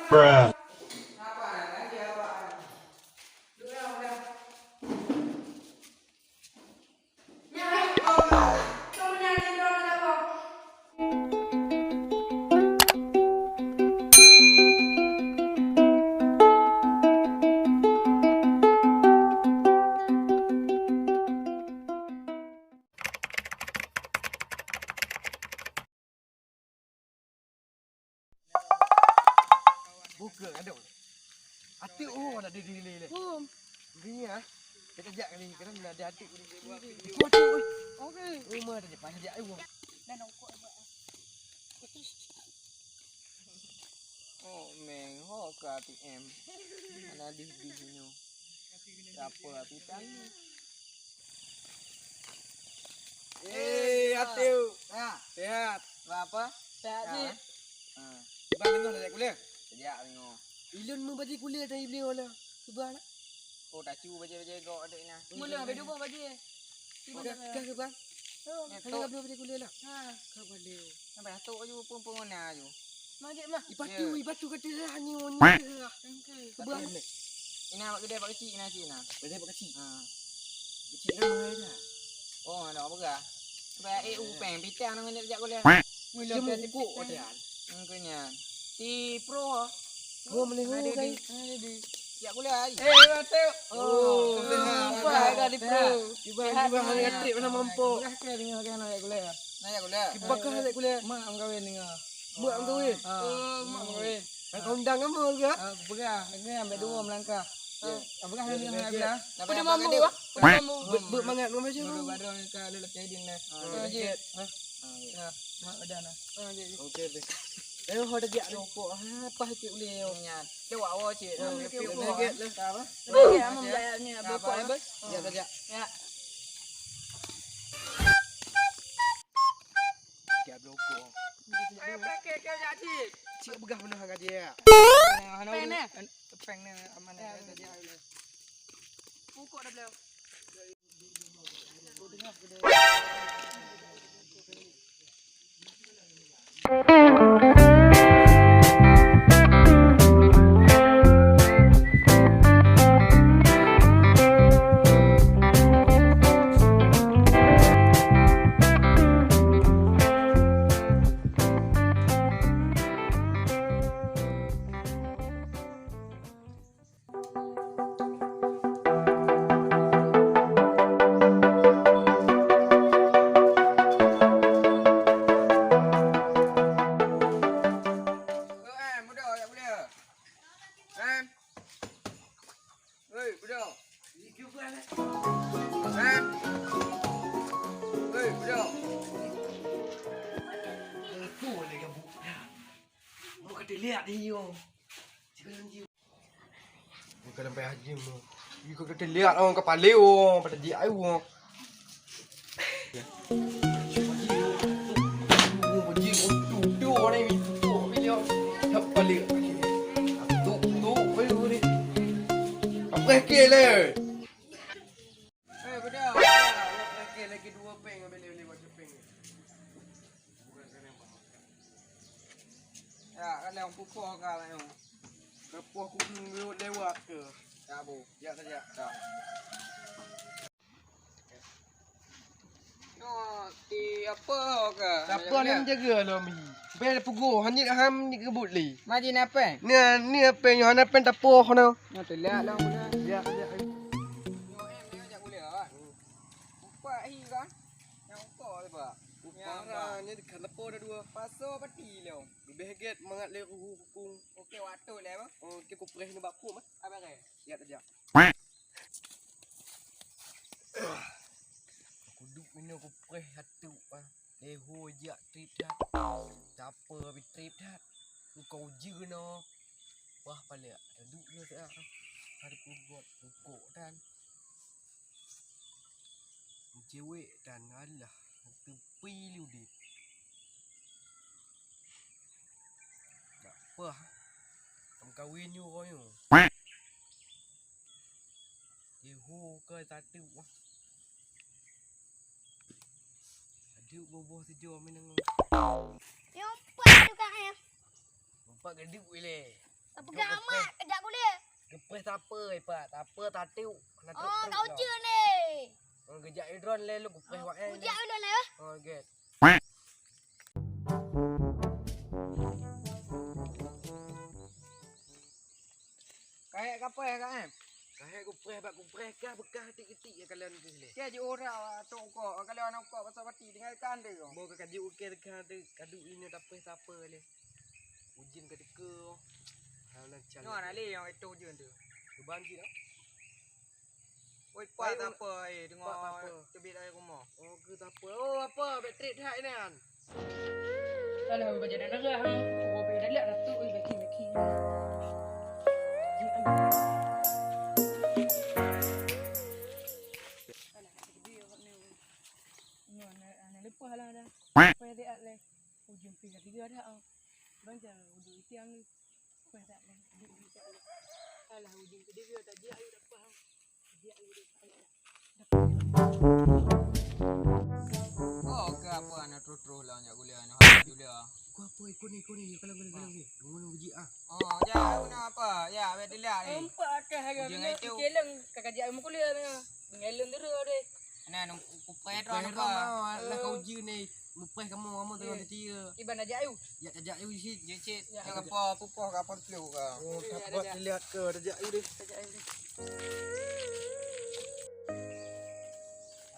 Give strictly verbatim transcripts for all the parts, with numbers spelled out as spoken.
Bruh. Buka, aduh. Atuk, oh, nak diri lé. Hum. Diri, ah. Kita jak kali ni, kan ada atuk. Atuk, oi. Okey. Rumah tadi, pas jak, ai, wah. Dan okok, Abah. Oh, meng, ho ke A T M. Mana di, di sini? Siapa api tadi? Eh, Atiu. Ha. Sehat. Apa? Sehat, Cik. Ha. Bang, dengar tajak kuliah? Tajak, dengar. Ilun mu bajé kuliah dari beliau lah. Cuba lah. Oh, tacu bajé-bajé gok adik nah. Mula habis dua bajé. Cuba dah. Dah ke, Bang? Oh. Hana ka bajé kuliah lah. Ha. Ka balik. Sampai atuk aju pun-pun ngena aju. Majik mah. Ipatu, ipatu kata lah, ni, ni. Okey. Cuba. Ina bak kedai bak kecil, ina cik, ina. Kedai bak kecil? Ha. Kecil kan mahal dah. Oh, ada apa kah? Sebab eh, upeng, pitang nang jak kuliah. Mula dia mukuk dia. Engkau nyan. Si Pro. Pro melihu kan? Ada di. Jak kuliah hari. Eh, Atuk. Oh, sehat. Sehat. Ada di Pro. Sehat. Cuba, cuba, hari Atuk mana mampu. Dah ke dengan nak jak kuliah? Nak jak kuliah? Cuba kah jak kuliah? Mak am kahwin dengan. Mak am kahwin? Oh, mak am kahwin. Nak kau undang kamu juga? Ah, peugah. Ini ambil dua melangkah. Ah, peugah ni dengan Abila. Pada mamu, ah. Pada mamu. Ber-, bermangat kamu macam tu. Baru-baru ni ka ada lelaki din dah. Ah, dia. Ha? Ah, ya. Ya, mak ada dah. Ah, ya, ya. Okey, deh. Eh, ho dah jak rokok. Ah, apa sikit boleh, yo? Nya. Dia wak awak cik. Ah, dia okey, pergi okey. Rokok. Okey, okey. Tak apa. Okey, aman dah ni, rokok apa? Ya, dah jak. Ya. Tiap blokor. Eh, pakai kau jak cik. Cik peugah mana hang gaji ya? Peng ni. Peng ni aman ya. Pokok dah beliau. Hei, budak. Hei. Hei, budak. Apa lagi gabuk dah? Mau kata lihat dia. Jangan dia. Bukan sampai haji mu. Iko kata lihat orang kepala orang pada dia ai orang. Apa ke le? Eh, beda. Apa ke lagi dua peng, boleh, boleh buat peng. Ya, kan yang pupuk kan yang. Kepoh kuku lewat ke? Ya, bu. Ya saja. Ya. Nyoe ti apa ka? Siapa ni menjaga lah mi? Bel pugo hanyut ham ni kebut li. Maji napa? Ni ni apa nyoe hana pen tapoh no. Nyoe tu lihat lah mula. Ya ya. Nyoe em nyoe jak gula. Upak hi kan? Yang upak tu pak. Upak ni dekat tapoh dah dua. Paso pati lo. Lebih get mangat le ruhu kukung. Okey waktu le mah. Okey kupreh ni baku mah. Apa ke? Ya saja. Kuduek minoe kupreh hatu ah. Leho jak trip that. Tapa pi trip that. Engkau je no. Wah palek. Taduk je tak. Hari pukul pukul dan. Cewek dan alah. Tepi ludit. Tak apa. Kamu kawin nyu kau nyu. Ihu ke satu. Aduk boboh tujuh minang. Yang empat tu kak eh. Empat geduk wile. Peugah amat, kejak gulé. Geupreh sapeue, Pak? Sapeue tatiuk. Oh, kau ceu ni. Oh, geujak idron lé lu geupreh wak eh. Geujak idron lé. Oh, get. Kahek kapreh ka eh? Kahek kupreh bak kupreh kah beukah tiek-tiek ya kalian keuh lé. Keu jiura tok kok, kalian aneuk kok pasal pati tinggai kan deh. Mo ka kaju uke ka deh, kadu ini tapreh sapeue lé. Ujeuen ka teuka. Hana calon. Nyoe na lé nyang itu ujeuen tu. Keban cit dah. Oi, kuat apa eh, tengok teubiet air rumah. Oh, ke apa? Oh, apa? Baik trip that ni kan. Alah, baju dah darah. Oh, baik dah lihat dah tu. Oi, baki, baki. Alah, dia awak ni. Ni anak, anak lepas lah dah. Payah dia leh. Ujung pih lagi ada ah. Banjang udah itiang ni. Alah, ujung kedua dia tak dia ayu dapat. Oh, ke apa anak terus-terus lah nak gula anak gula. Ku apa ikut ni, ikut ni, kalau gula gula ni. Ngono uji ah. Oh, ya, guna apa? Ya, awet dilihat ni. Empat atas hari. Ujung itu. Keleng kakak dia mau kuliah ni. Ngeleng terus deh. Nah, nung kupai ron apa? Lah kau uji ni. Mupreh kamoe, kamoe tengah setia. Iban tajak ayu. Jak tajak ayu cit. Jeuet cit. Nyang apa pupoh ka peureuleuh ka. Oh, tak buat dilihat ke tajak ayu deh. Tajak ayu deh.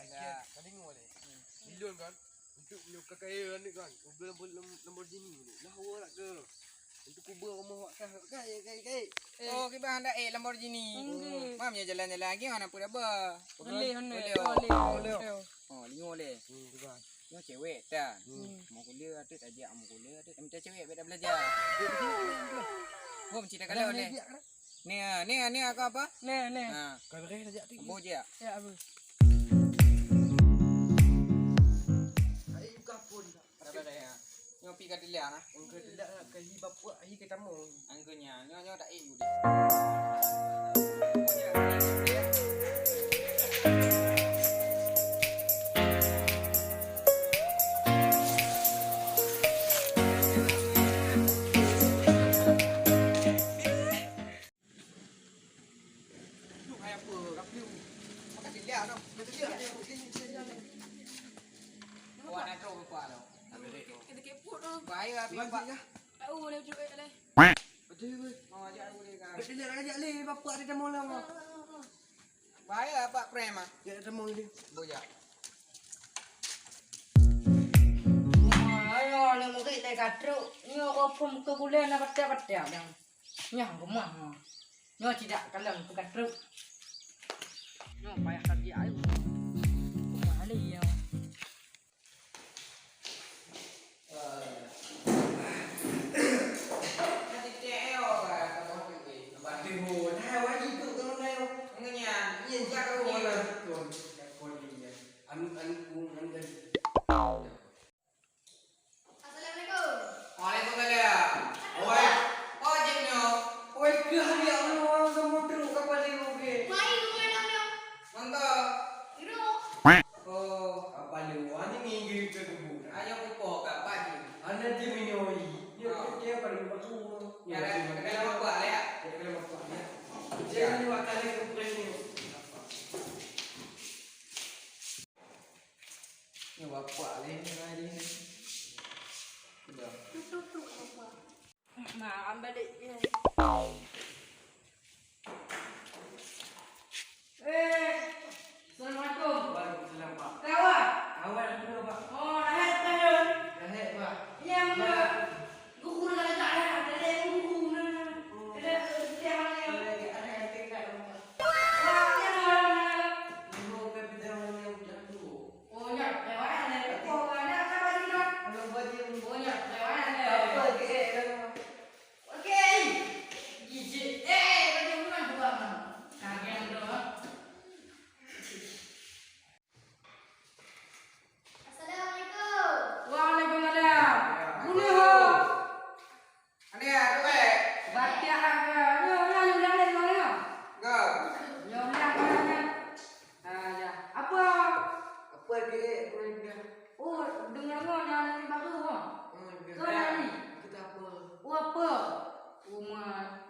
Ada. Tadi ngoleh. Bilon kan? Untuk menyuka kaya aneuk kan. Udah Lamborghini ni. Lah awak ke. Untuk kubur rumah wak kah. Kai, kai, kai. Oh, kiban dak eh Lamborghini. Mam ya jalan-jalan lagi mana pun dah ba. Boleh, boleh. Boleh. Oh, lingo leh. Hmm, kiban. Nyoe cewek ta. Hmm. Mau kuliah tu tajak, mau kuliah tu minta cewek beda belajar. Bom cerita kalau leh. Ni, ni, ni aku apa? Ni, ni. Ha. Kau beri tajak tu. Ambo je. Ya, Abu. Ai buka pun. Berapa dah ya? Nyoe pi ka teuliak nah. Engka teuliak nah, ka hi bapak, hi ka tamong. Engka nya, nyoe nyoe tak ibu deh. Duh, hai apa? Kapiu. Makan teuliak noh. Teuliak. Wah, nak tahu bapak tu. Kita keput tu. Baik lah, bapak. Tahu lah cuy lah. Betul ke? Oh, ajak aku ni kan. Betul lah, ajak ni bapak ada demo lah. Bahaya apa prem ah? Ya demo ni. Boya. Ayo, ni murid naik katruk. Ni orang pun muka gula nak patak-patak dah. Nyoh rumah. Nyoh tidak kalang muka katruk. Nyoh payah kerja ayo. Rumah ni ya. Assalamualaikum. Waalaikumsalam. Oi, oi, keuh aneuk ureueng kamoe trok ka paléng ubé. Mai, rumah nang nyoe. Mantap. Irok. Oh, apa lu? Ani minggu ke kebun. Ayo kupo ka baju. Anak dia minoi. Dia dia paling baku. Ya, dalam apa ya? Dia dalam apa ya? Dia ni waktu ni. Ni bapak ni, ni. Sudah. Tutup tu bapak. Nah, ambil dek. Eh, assalamualaikum. Waalaikumsalam, Pak. Kawan? Kawan aku, Pak. Oh, dah hai, dah hai. Dah hai, Pak. Yang mana? Guru dah letak dah. Ada yang guru mana? Oh. Ada, eh, ada yang, ada yang tinggal, Pak. Wah, yang mana? Guru ke bidang yang jatuh. Oh, nyak, lewat ada. Oh, anak apa baju dah? Anak baju. Oh, nyak, lewat ada. Apa ke? Okey. Gigi. Eh, baju mana buat mana? Kagak ada. Assalamualaikum. Waalaikumsalam. Bunuh. Ada ya, tu eh. Baca apa? Nyonya, nyonya, nyonya. Go. Nyonya, nyonya. Ah, ya. Apa? Apa ke, eh, orang dia? Oh, dengar-dengar dia ada baru, ha? Oh, dia. Kau nani? Kita apa? Oh, apa? Umat.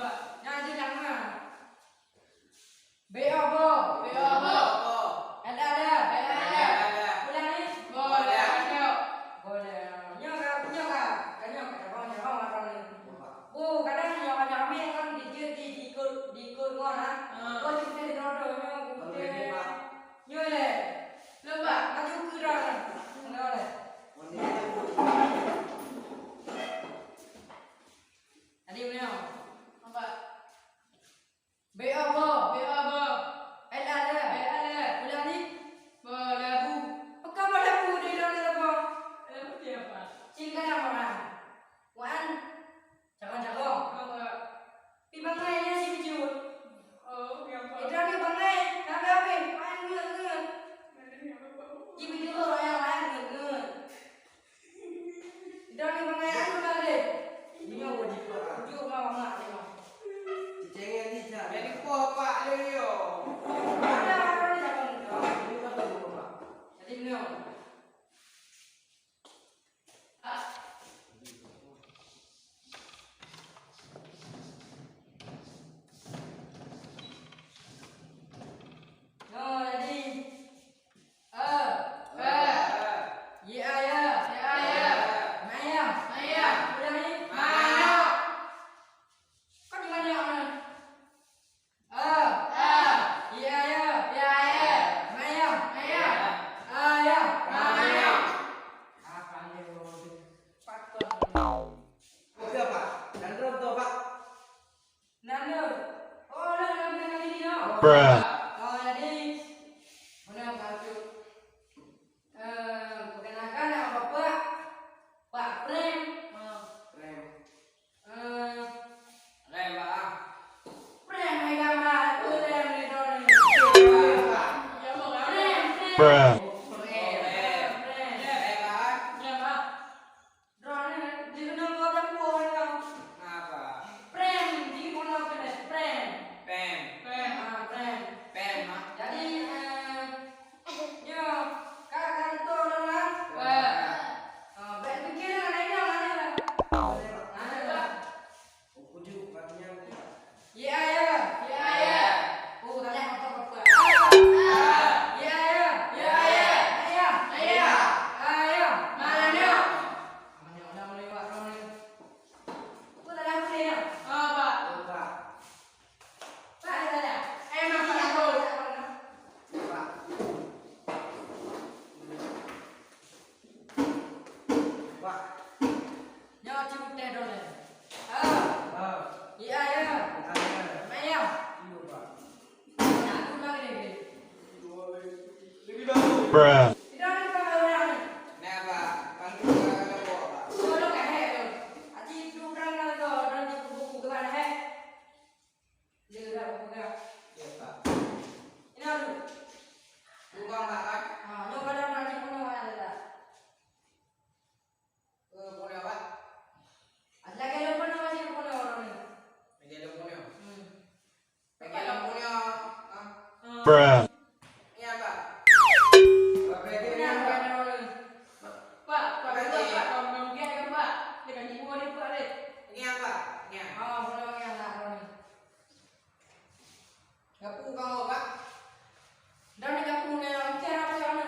Nyan jeuet nyang na. B O bo. B O bo. Ada, ada. Ada, ada. Ulang ni. Boleh. Boleh. Nyoe ka, nyoe ka. Ka nyoe ka, nyoe ka, nyoe ka, nyoe ka. Oh, kadang nyoe ka, nyoe ka, kan dijeuet di, diikot, diikot ngon, ha. Ah. Kau cuma di dodo, nyoe ka. Nyoe le. Lomba, maju ke dalam. Nyoe le. Oke, Pak. Nandrop tu, Pak. Nandrop. Oh, lah, lah, lah, lah, lah. Bruh. Oh, jadi, mana Pak tu? Eh, perkenalkan nama Bapak, Pak Prem. Ah. Prem. Eh, Prem, Pak. Prem, hai gambar, Prem, ni, Prem. Prem, Prem. Prem, Prem. Prem, Pak. Droeneuh jikeunong lom lam buet nyoe. Apa? Prem, jikeunoe keunoe, prem. Pem. Pem. Ah, prem. Pem, ha? Jadi, eh, nyoe, ka, ka tutoe lom, ha? Wah. Ah, bèk pikir ngon inong, aneuk. Aneuk, Pak. Ujuk, Pak, nyan. Ya, ya. Ya, ya. Oh, tanya apa, apa? Ya, ya. Ya, ya. Ya, ya. Ya, ya. Mana nyoe? Mana nyoe? Ada mulai, Pak, mulai. Apa tanya apa ni, ya? Ah, Pak. Pak. Pak, ada tanya. Eh, Mak, Pak, Pak. Pak. Wah. Nyoe cit teh droeneuh. Ah. Ah. Iya, ya. Iya, ya. Maya. Iya, Pak. Nah, aku lagi ni. Bruh. Tidak ada apa-apa. Nah, Pak. Bantu, Pak, kalau bawa, Pak. Tolong, eh, eh. Aji, tu orang nak tu, orang di buku-buku ke mana, eh? Dia dah pegang. Ya, Pak. Ini dulu. Lubang, Pak, kan? Ha, nyoe kadang nak cek penuh, Pak, dah. Eh, penuh, Pak. Lagi ada penuh, masih penuh orang ni. Lagi ada penuh. Hmm. Lagi ada penuh. Ha? Bruh. Nyan, Pak. Nyan, Pak. Pak, Pak, Pak, Pak, Pak, Pak, Pak. Dia kan ibu dia, Pak, deh. Nyan, Pak. Nyan. Oh, boleh, nyan lah, boleh. Gapu kamoe, Pak. Dan gapu nyan, macam apa sana?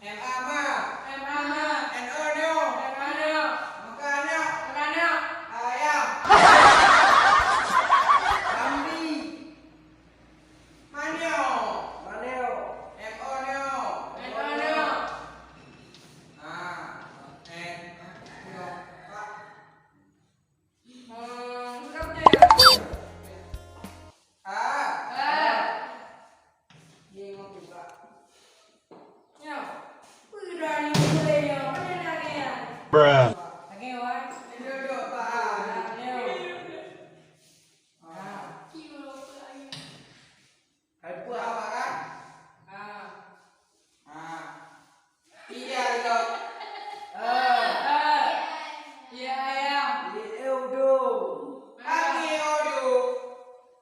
M A ma. M A ma. N O nyo. N O nyo. Maka nyo. Maka nyo. Ayam. Kambing. Manyo. Manyo. M O nyo. M O nyo. Ah, N, ah, nyo. Pak. Hmm, sudah betul ya? Ah. Ah. Bruh.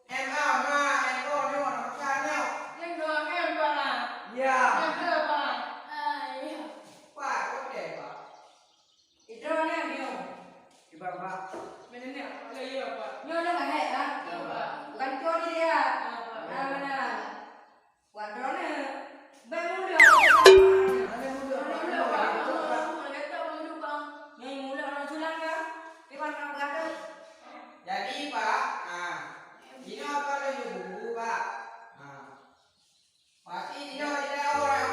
M A ma, N O nyo, na peugah nyo. Nyang dua M, Pak. Ya. Nyang dua, Pak. Ah, ya. Pak, oke, Pak. Idroe nyan nyoe. Iban, Pak. Mana ni? Ada ya, Pak. Nyoe dah lahé, ha? Ya, Pak. Bukan curi dia. Ya, Pak. Nah, mana? Buat droeneuh, bèk mudah. Hana mudah, Pak. Hana mudah, Pak. Hana mudah, Pak. Nyoe mudah orang sulang ka. Kiban orang berada. Jadi, Pak, ah, jinoe ka laju buku, Pak. Ah. Pasti jinoe tidak orang.